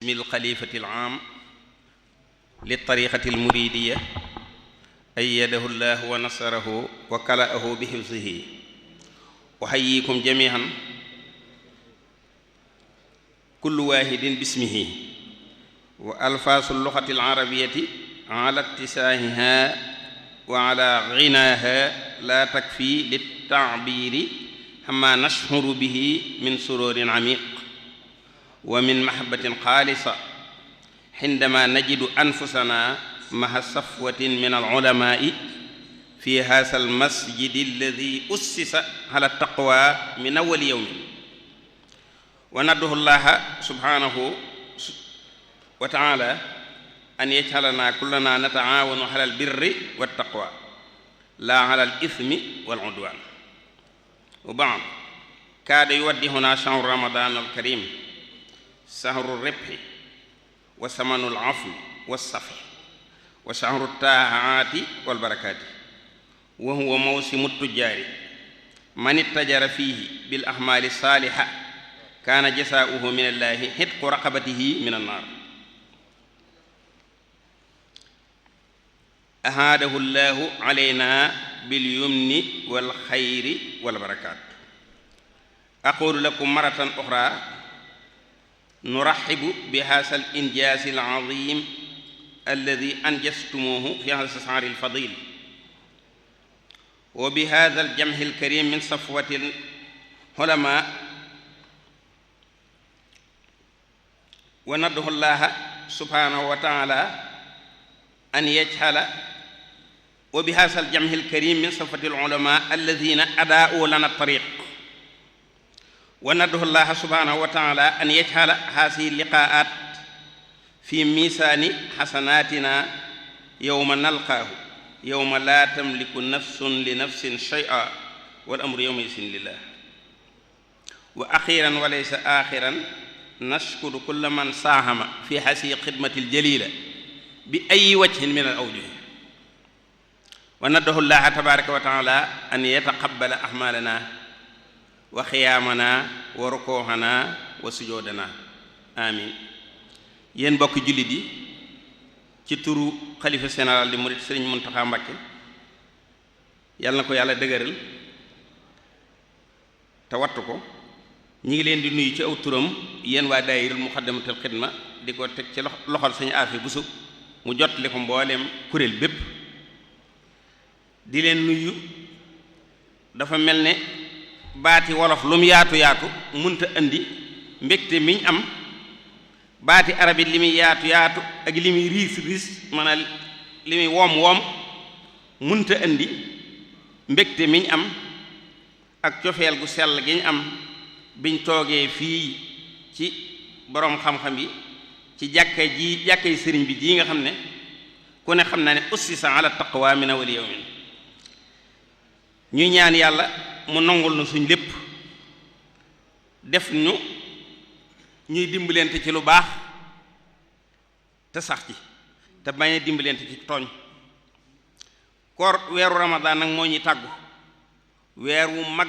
min alxalifati alaam liltariqati almuridiya ayyadahu llahu wa nasarahu wa kala'ahu bi hifzihi uhayyikum jami'an kullu wahidin bismihi wa alfaasu lughati alarabiyati ala ittisaahiha wa ala ghinaha la takfi litta'biri amma nash'uru bihi min sururin amiq wa min mahabbatin xaalisa hindama najidu anfusana ma'a safwatin min al-ulama'i fi hadha al-masjid alladhi ussisa ala at-taqwa min awwal yawmin wa nad'u Allaha subhanahu wa ta'ala an yaj'alana kullana nata'awanu ala al-birri wat-taqwa la ala al-ithmi wal-'udwan wa ba'd kaada yuwaddihuna shahru ramadan al-karim shahru ribhi wa samanu al-'afwi was-safhi wa shahru at-ta'ati wal-barakati wa huwa mawsimu at-tujari man ittajara fihi bil a'mali as-salihah kana jazaa'uhu min Allahi hitqu raqabatihi min an-nar ahaadahu Allahu alayna bil yumni wal khayri wal barakat aqulu lakum maratan ukhra nurahibu bi hadha al injaz al azim alladhi anjaztumuhu fi hadha al al fadil wa bi hadha al jamh al karim min safwati al ulama wa nad'u Allaha subhanahu wa ta'ala an yaj'ala wa bi hadha al jamh al karim min safwati al ulama alladhina adaa'u lana at-tariq wa nad'u Allaha subhanahu wa ta'ala an yaj'ala hadhihi al-liqa'at fi misani hasanatina yawma nalqaahu yawma la tamliku nafsun li nafsin shay'an wal amru yawma idhin lillah wa akhiran wa laysa akhiran nashkuru kulla man saahama fi hadhihi khidmati al-jalila bi ayyi wajhin min al-awjuh wa nad'u Allaha tabaraka wa ta'ala an yataqabbala a'malana wa xiyaamana wa rukuuxana wa sujoodana amin yéen mbokki jullit yi ci turu xalifa général di murid Sëriñ Muntaxa Mbakke yàlla na ko yàlla dëgëral te wattu ko ñi ngi leen di nuyu ci aw turam yéen waa daayirul muxaddamatul xidma di ko teg ci loxol Sëriñ Aafi Buso mu jottali ko mbooleem kuréel bépp di leen nuyu dafa mel ne baati wolof lu mu yaatu yaatu munta indi mbégte miñ am baati arabi li muy yaatu yaatu ak li muy riis riis maanaam li muy woom woom munta indi mbégte miñ am ak cofeel gu sell gi ñu am biñ toogee fii ci boroom xam-xam yi ci jàkkay sëriñ bi ji nga xam ne ku ne xam na ne ussisa ala taqwa min awwal yawmin ñuy ñaan yàlla mu nangul na suñ lépp def ñu ñuy dimbalante ci lu baax te sax ci te bañ a dimbalante ci tooñ koor weeru ramadaan nag moo ñuy tàggu weer wu mag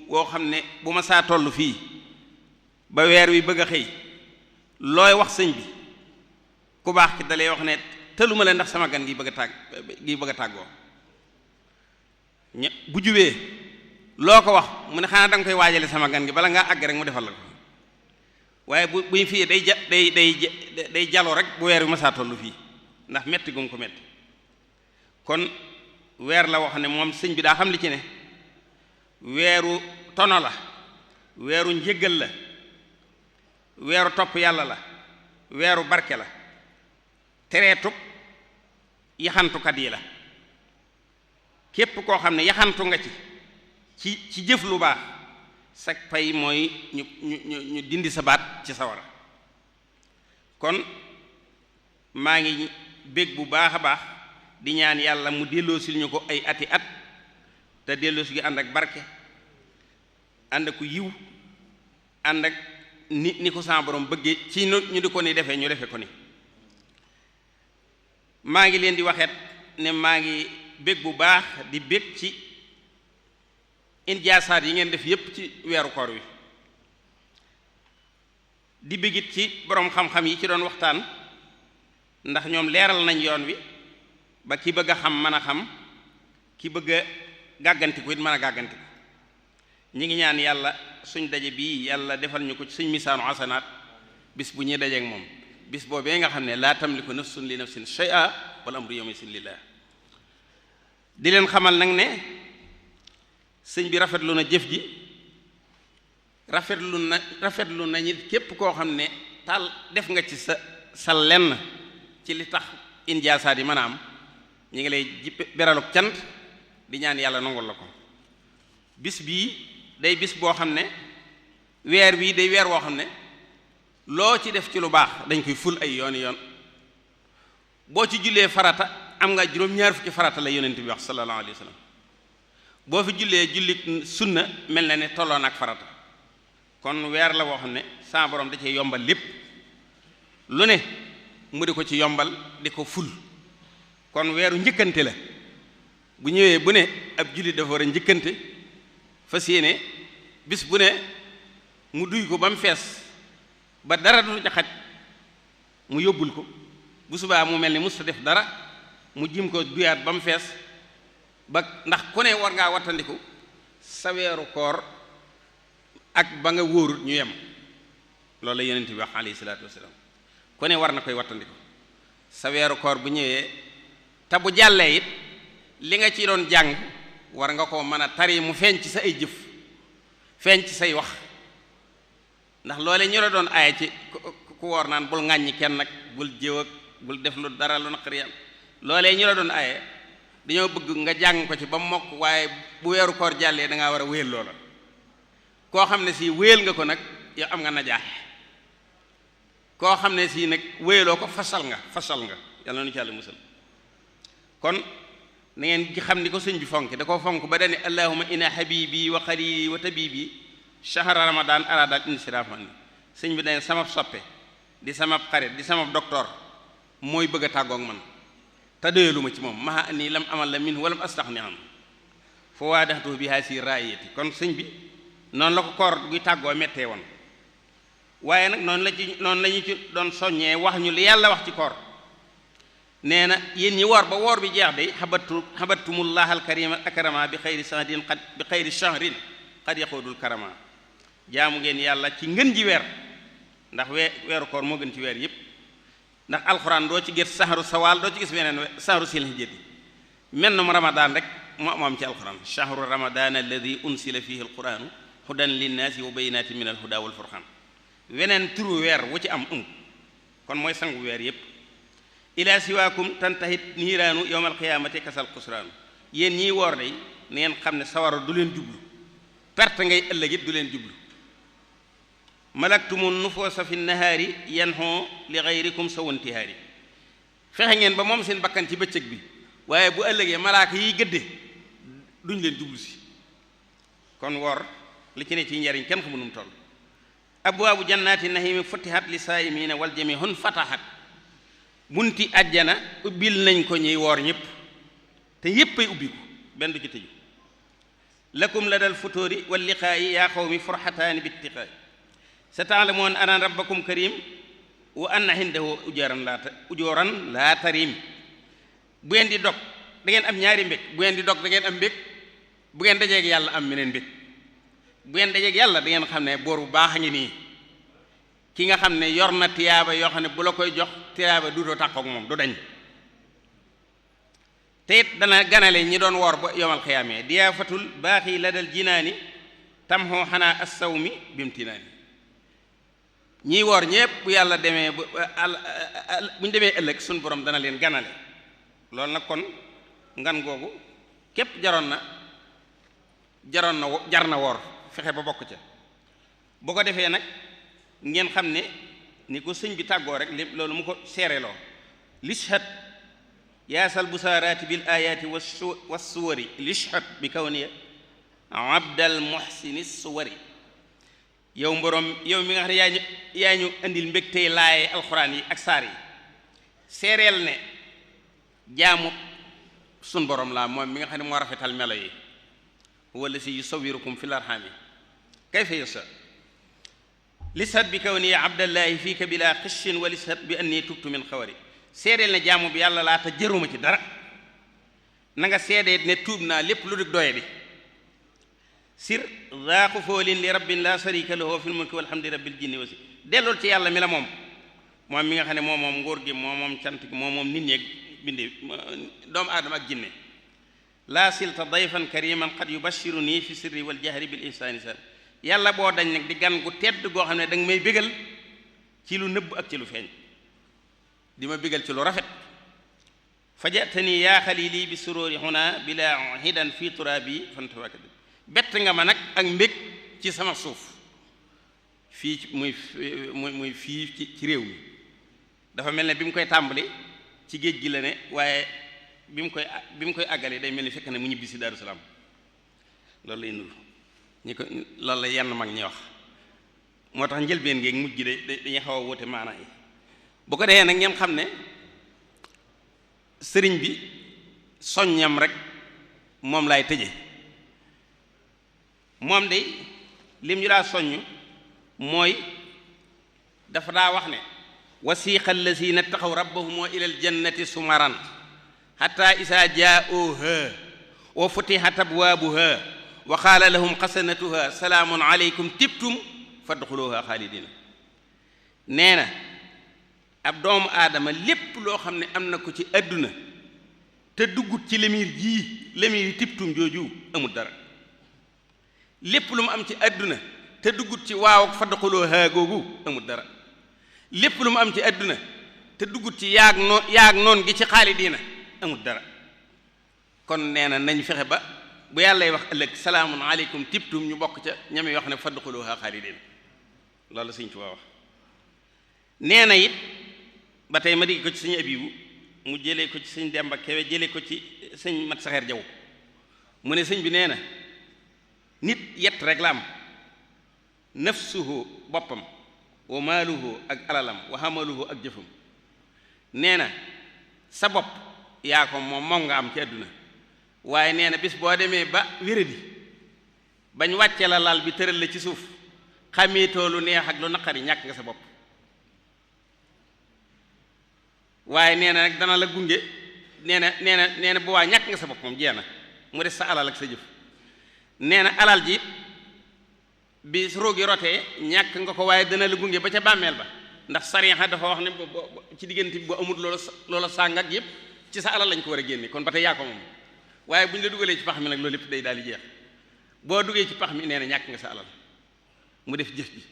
woo xam ne bu ma saa toll fii ba weer wi bëgg a xëy looy wax sëñ bi ku baax ki dalay wax ne tëluma la ndax sama gan gi bëgg a tàggoo bu jubee loo ko wax mu ne xanaa danga koy waajale sama gan gi bala ngaa àgg rek mu defal la ko waaye buñ fii day jaloo rek bu weer bi masaa tollu fii ndax metti gum ko metti kon weer la wax ne moom sëñ bi daa xam li ci ne weeru tono la weeru njëggal la weeru topp yàlla la weeru barke la tereetub yaxantukat yi la képp koo xam ne yaxantu nga ci jëf lu baax sag pay mooy ñu dindi sa baat ci sawara kon maa ngi bég bu baax a baax di ñaan yàlla mu delloosil ñu ko ay ati at te delloosi gi ànd ak barke ànd ak yiw ànd ak ni ko sama borom bëggee ci ñu di ko ni defee ñu defe ko ni maa ngi leen di waxeet ne maa ngi bég bu baax di bég ci injaasaat yi ngeen def yépp ci weeru koor wi di bégit ci borom xam-xam yi ci doon waxtaan ndax ñoom leeral nañ yoon wi ba ki bëgg a xam mën a xam ki bëgg a gàggantiku it mën a gàggantiku ñi ngi ñaan yàlla suñ daje bii yàlla defal ñu ko ci suñ misaanu xasanaat bis bu ñuy dajeek moom bis boobee nga xam ne laa tamliku nafsun li nafsin shay'a wal amru yawma isin lillah di leen xamal nag ne sëñ bi rafetlu na jëf ji rafetlu na ñit képp koo xam ne taal def nga ci sa lenn ci li tax injaasaat yi mën a am ñi ngi lay beraluk cant di ñaan yàlla nangul la ko bis bii day bis boo xam ne weer bii day weer woo xam ne loo ci def ci lu baax dañ koy ful ay yooni yoon boo ci jullee farata am nga juróom-ñaar fukki farata la yonent bi wax sallallahu alayhi wa sallam boo fi jullee julli sunna mel na ne tolloon ak farata kon weer la woo xam ne sa borom da cee yombal lépp lu ne mu di ko ci yombal di ko ful kon weeru njëkkante la bu ñëwee bu ne ab jullit dafa war a njëkkante fas yéene bis bu ne mu duy ko ba mu fees ba dara du ca xaj mu yóbbul ko bu subaa mu mel ni musta def dara mu jim ko duyaat ba mu fees ba ndax ku ne war ngaa wattandiku sa weeru koor ak ba nga wóorut ñu yem loolu la yonent bi wax alayhi salaatu wasalaam ku ne war na koy wattandiku sa weeru koor bu ñëwee te bu jàllee it li nga ci doon jàng war nga ko mën a tari mu feeñ ci sa ay jëf feeñ ci say wax ndax loole ñu la doon aaye ci ku woor naan bul ŋàññi kenn nag bul jëw ak bul def lu dara lu naqari yam loolee ñu la doon aaye dañoo bëgg nga jàng ko ci ba mokk waaye bu weeru koor jàllee da ngaa war a wéyal loola koo xam ne si wéyal nga ko nag yow am nga najaax koo xam ne si nag wéyaloo ko fasal nga yàlla nu ci yàlla musal kon na ngeen gi xam ni ko sëñ bi fonk da koo fonk ba dane allahumma inna habibi wa xalili wa tabibi shahra ramadan aradat insirafan ni sëñ bi dane sama soppe di sama xarit di sama docteur mooy bëgg a tàggoog man te doyalu ma ci moom maha nii lam amal la min walam astaxni am foo waa daxtu bi haasi raayati kon sëñ bi noonu la ko koor guy tàggoo mettee woon waaye nag noonu la ñu ci doon soññee wax ñu li yàlla wax ci koor nee na yéen ñi woor ba woor bi jeex day xabattumullah alkarima akrama bi xayri shahrin qad yaqudul karama jaamu ngeen yàlla ci ngën ji weer ndax weeru koor moo gën ci weer yépp ndax alxuraan doo ci gis saharu sawaal doo ci gis beneen saharu silhijjati mennum ramadaan rek moo am ci alxuraan shahru ramadan alladi unsila fihi alquranu hudan linnaasi wa bayinatin min alhuda wal furqan weneen turu weer wu ci am kon mooy sangu weer yépp ila siwaakum tantahit niiraanu yowmal qiyaamati kasal xusraanu yéen ñiy woor day na ngeen xam ne sawara du leen jublu perte ngay ëllëg it du leen jublu malaktumu nufoosa fi nahaari yanxoo li gayrikum sawantihaari fexe ngeen ba moom seen bakkan ci bëccëg bi waaye bu ëllëgee malaaka yiy gëdde duñ leen jublu si kon woor li ci ne ci njariñ kenn xamu nu mu toll abwaabu jannaati nahimi futtihat li saayimiina wal jamihun fatahat bunti àjjana ubbil nañ ko ñuy woor ñëpp te yépp ay ubbi ko benn du ci tëju lakum la dal futóori wal liqaayi yaa xawmi furxataani bittiqaayi sa taalamoon ana rabbakum karim wa anna indahu ujooran laa tarim bu ngeen di dog da ngeen am ñaari mbég bu ngeen di dog da ngeen am mbég bu ngeen dajeeg yàlla am meneen mbég bu ngeen dajeeg yàlla da ngeen xam ne boor bu baax a ngi nii ki nga xam ne yor na tiyaaba yoo xam ne bu la koy jox tiyaaba duutoo tàqoog moom du dañ te it dana ganale ñi doon woor ba yomal xiyaamee diyaafatul baaxi la dal jinaani tamxoo xanaa assawmi bimtinaani ñiy woor ñépp bu yàlla demee bu ñu demee ëllëg suñu borom dana leen ganale loolu nag kon ngan googu képp jar na woor fexe ba bokk ca boo ko defee nag ngeen xam ne ni ko sëñ bi tàggoo rek lépp loolu mu ko seereloo lishhat yaasal busaaraati bil ayaati wassuwari lishhat bi kawniya abdal muhsini suwari yow mboroom yow mi nga xam ne yaa ñu indil mbégtey laaye alxuraan yi ak saar yi seereel ne jaamu sun borom laa moom mi nga xam ne moo rafetal melo yi wala si yusawwirukum fil arhami kayfa yasha lisat bi kaw nii abdallahi fiika bila xishin wa lisat bi anni tubtu min xawari seedeel ne jaamu bi yàlla laa te jëruma ci dara na nga seedee ne tuub naa lépp lu dul doye di sir zaaxu foolin li rabbin la sharika lahu fil mulki walhamdi rabbil jinni wasi dellool ci yàlla mi la moom mi nga xam ne moom nguur gi moom cant gi moom nit ñeeg bindi doomu aadama ak jinne laa silta dayfan kariman qad yubashiru nii fi sirri wal jahri bil insani sar yàlla boo dañ nag di gan gu tedd goo xam ne da nga may bégal ci lu nëbb ak ci lu feeñ di ma bégal ci lu rafet fajatani yaa xalili bi sururi huna bila hidan fi turabi fantawakad bett nga ma nag ak mbég ci sama suuf fii muy fii ci réew mi dafa mel ne bi mu koy tàmbali ci géej gi la ne waaye bi mu koy àggale day mel ni fekk ne mu ñibbi si Daaru Salaam loolu lay nuru loolu la yenn mag ñi wax moo tax njëlbeen géeg mujj gi dañuy xaw a wóote maanaa yi bu ko defee nag ngeen xam ne sëriñ bi soññam rek moom laay tëje moom de lim ñu daa soññ mooy dafa daa wax ne wasiqa allazina taxaw rabbahum ila aljannati sumaran hatta isa jaa'uha wa futihat abwaabuha wa qaala lahum xasanatuha salaamun aleykum tibtum fadxuluha xaalidina nee na ab doomu aadama lépp loo xam ne am na ko ci àdduna te duggut ci lemir yi tibtum jooju amul dara lépp lu mu am ci àdduna te duggut ci waaw fadxuluha googu amul dara lépp lu mu am ci àdduna te duggut ci yaag noon gi ci xaalidina amul dara kon nee na nañ fexe ba bu yàllay wax ëllëg salaamun aleykum tibtum ñu bokk ca ñami wax ne fadxuluha xaalidin loolu Sëñ Tuubaa wax nee na it ba tey ma dégg ko ci Sëñ Abibu mu jëlee ko ci Sëñ Demba Kewe jëlee ko ci Sëñ Mat Saxeer Jaw mu ne sëñ bi nee na nit yett rek la am nafsuhu boppam wa maaluhu ak alalam wa hamaluhu ak jëfam nee na sa bopp yaa ko moom nga am ci àdduna waaye nee na bis boo demee ba wéradi bañ wàcce la lal bi tëral la ci suuf xameetoo lu neex ak lu naqari ñàkk nga sa bopp waaye nee na nag dana la gunge nee na bu waa ñàkk nga sa bopp moom jeex na mu des sa alal ak sa jëf nee na alal ji bi róogi rotee ñàkk nga ko waaye dana la gunge ba ca bàmmeel ba ndax sariya dafa wax ne ci diggante bi bu amul loola sàng ak yëpp ci sa alal lañ ko war a génne kon ba tey yaa ko moom waaye bu ñu la dugalee ci pax mi nag loolu lépp day daal di jeex boo duggee ci pax mi nee na ñàkk nga sa alal mu def jëf ji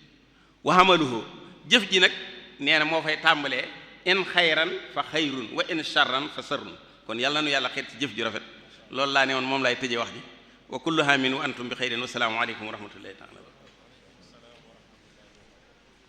waxamaluhu jëf ji nag nee na moo fay tàmbalee in xayran fa xayrun wa in charran fa sarrun kon yàlla nu yàlla xeet ci jëf ju rafet loolu laa ne woon moom laay tëjee wax ji wa kullu haamin wa antum bi xayrin wa salaamu aleykum wa rahmatullahi taala